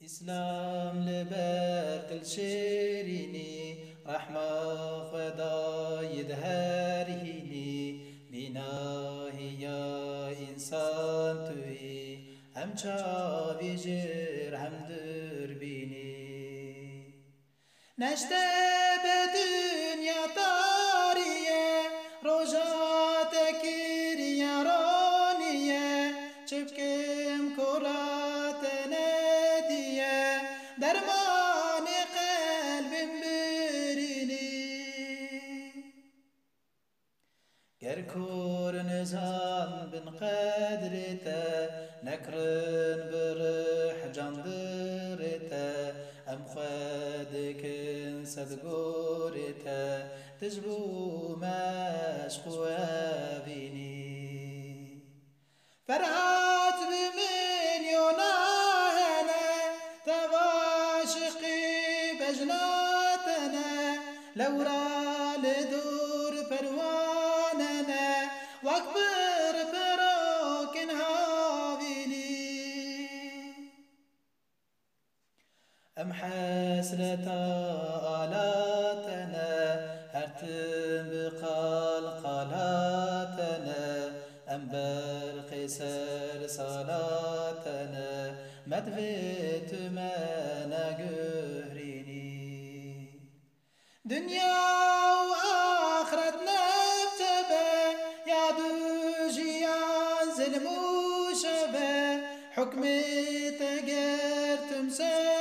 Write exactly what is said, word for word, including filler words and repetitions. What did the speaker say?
Îslam li ber tu li şêrînî, rehma Xwedayê di her hînî, bînahiya însan tu yî, em çavî jêr hem dûrbînî. Neşte be dinya tarî ye, roja te kiriye ronî ye, çi bikim kola te nediye, dermanê qelbim birînî. Ger kor nizan bin qedrê te, nekirin bi rih can dirê te, em xwe dikin sed gorê te, tu ji bo me eşq û evînî. Ferhat bi milyona hene, teva şiqî bejna te ne, lewra li dor perwane ne, wek pir pirokên havînî. Em hesreta ala te ne, her tim bi qalqala te ne, em berqê ser sala te ne, me divê tu me neguhrînî. Dinya û axret ne bi te be, ya dû jiyan zilm û şev e, hukmê te ger tim ser